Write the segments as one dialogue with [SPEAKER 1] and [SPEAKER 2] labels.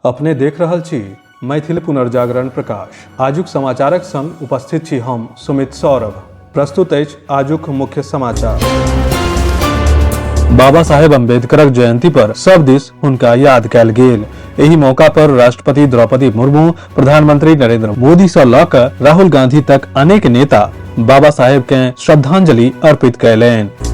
[SPEAKER 1] अपने देख रहल छी मैथिल पुनर्जागरण प्रकाश। आजुक समाचारक संग उपस्थित छी हम सुमित सौरभ। प्रस्तुत अछि आजुक मुख्य समाचार। बाबा साहेब अम्बेडकरक जयंती पर सब दिस हुनका याद कयल गेल। एहि मौका पर राष्ट्रपति द्रौपदी मुर्मू, प्रधानमंत्री नरेंद्र मोदी सँ लऽ कऽ राहुल गांधी तक अनेक नेता बाबा साहेब के श्रद्धांजलि अर्पित कयलनि।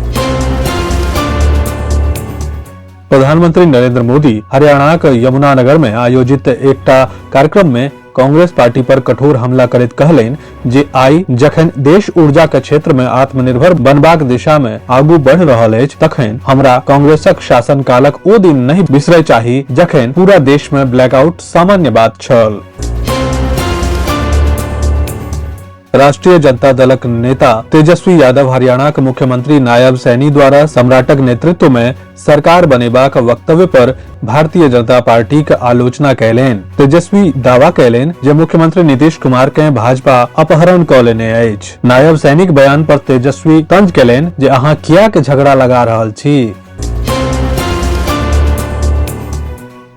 [SPEAKER 1] प्रधानमंत्री नरेंद्र मोदी हरियाणाक यमुनानगर में आयोजित एकटा कार्यक्रम में कांग्रेस पार्टी पर कठोर हमला करैत कहलनि जे आइ जखन देश ऊर्जा के क्षेत्र में आत्मनिर्भर बनबाक दिशा में आगू बढ़ रहल अछि तखन हमरा कांग्रेसक शासनकालक ओ दिन नहि बिसरय चाही जखन पूरा देश में ब्लैकआउट सामान्य बात छल। राष्ट्रीय जनता दलक नेता तेजस्वी यादव हरियाणाक मुख्यमंत्री नायब सैनी द्वारा सम्राटक नेतृत्व में सरकार बनेबाक वक्तव्य पर भारतीय जनता पार्टीक आलोचना कयलनि। तेजस्वी दावा कयलनि जे मुख्यमंत्री नीतीश कुमार के भाजपा अपहरण कऽ लेने अछि। नायब सैनीक बयान पर तेजस्वी तंज कयलनि जे अहाँ कियाक झगड़ा लगा रहल छी।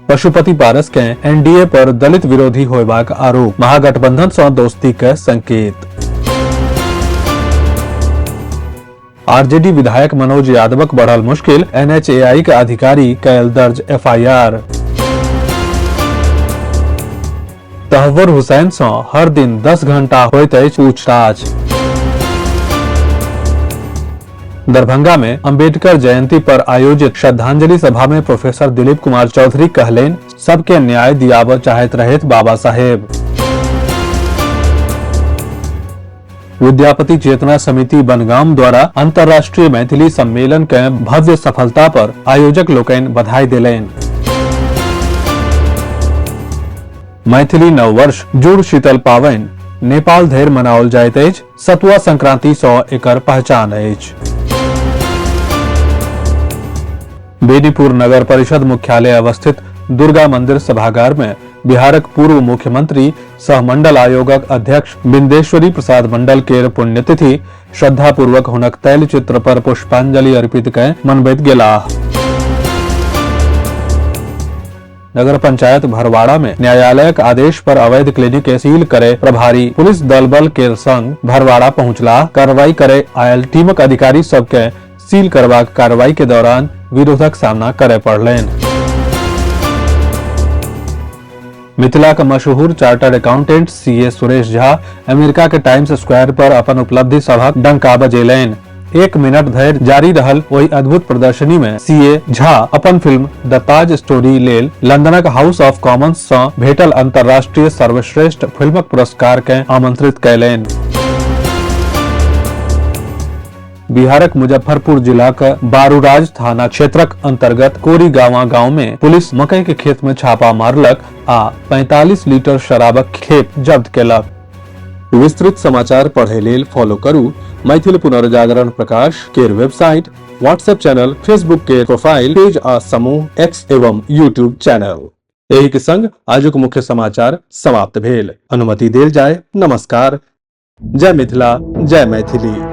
[SPEAKER 1] पशुपति पारस के एनडीए पर दलित विरोधी होयबाक आरोप, महागठबंधन सँ दोस्ती के संकेत। आरजेडी विधायक मनोज यादवक बढ़ल मुश्किल, एनएचएआई के अधिकारी कयल दर्ज एफआईआर। तहव्वुर हुसैन सँ हर दिन 10 घंटा होइत अछि पूछताछ। दरभंगा में अंबेडकर जयंती पर आयोजित श्रद्धांजलि सभा में प्रोफेसर दिलीप कुमार चौधरी कहलनि, सबके न्याय दियाबऽ चाहैत रहैत बाबा साहेब। विद्यापति चेतना समिति बनगाम द्वारा अंतर्राष्ट्रीय मैथिली सम्मेलन के भव्य सफलता पर आयोजक लोकनि बधाई देलनि। मैथिली नववर्ष जुड़ शीतल पावनि नेपाल धरि मनाओल जाइत अछि। सतुआ संक्रांति सँ एकर पहचान अछि। बेनीपुर नगर परिषद मुख्यालय अवस्थित दुर्गा मंदिर सभागार में बिहारक पूर्व मुख्यमंत्री सह मंडल आयोगक अध्यक्ष बिंदेश्वरी प्रसाद मंडल केर पुण्यतिथि श्रद्धापूर्वक हुनक तैल चित्र पर पुष्पांजलि अर्पित कय मनबैत गेलाह। नगर पंचायत भरवाड़ा में न्यायालयक आदेश पर अवैध क्लिनिक के सील करे प्रभारी पुलिस दल बल के संग भरवाड़ा पहुंचला। कार्रवाई करे आयल टीमक अधिकारी सबके सील करबाक कार्रवाई के दौरान विरोधक सामना करे पड़लनि। मिथिला के मशहूर chartered accountant CA Suresh Jha America के टाइम्स स्क्वायर पर अपन उपलब्धि सभक डंका बजेलनि। 1 मिनट धरि जारी रहल ओहि अद्भुत प्रदर्शनी में सीए झा अपन फिल्म द ताज स्टोरी लेल लंदनक हाउस ऑफ कॉमन्स सँ भेटल अंतर्राष्ट्रीय सर्वश्रेष्ठ फिल्मक पुरस्कार के आमंत्रित कयलनि। बिहारक मुजफ्फरपुर जिलाक बारूराज थाना क्षेत्रक अंतर्गत कोरीगांवा गांव में पुलिस मकई के खेत में छापा मारलक आ 45 लीटर शराबक खेप जब्त केलक। विस्तृत समाचार पढ़े लेल फॉलो करू मैथिल पुनर्जागरण प्रकाश केर वेबसाइट, व्हाट्सएप चैनल, फेसबुक के प्रोफाइल पेज आ समूह एक्स एवं यूट्यूब चैनल। एहि के संग आजुक मुख्य समाचार समाप्त भेल। अनुमति देल जाय। नमस्कार। जय मिथिला, जय मैथिली।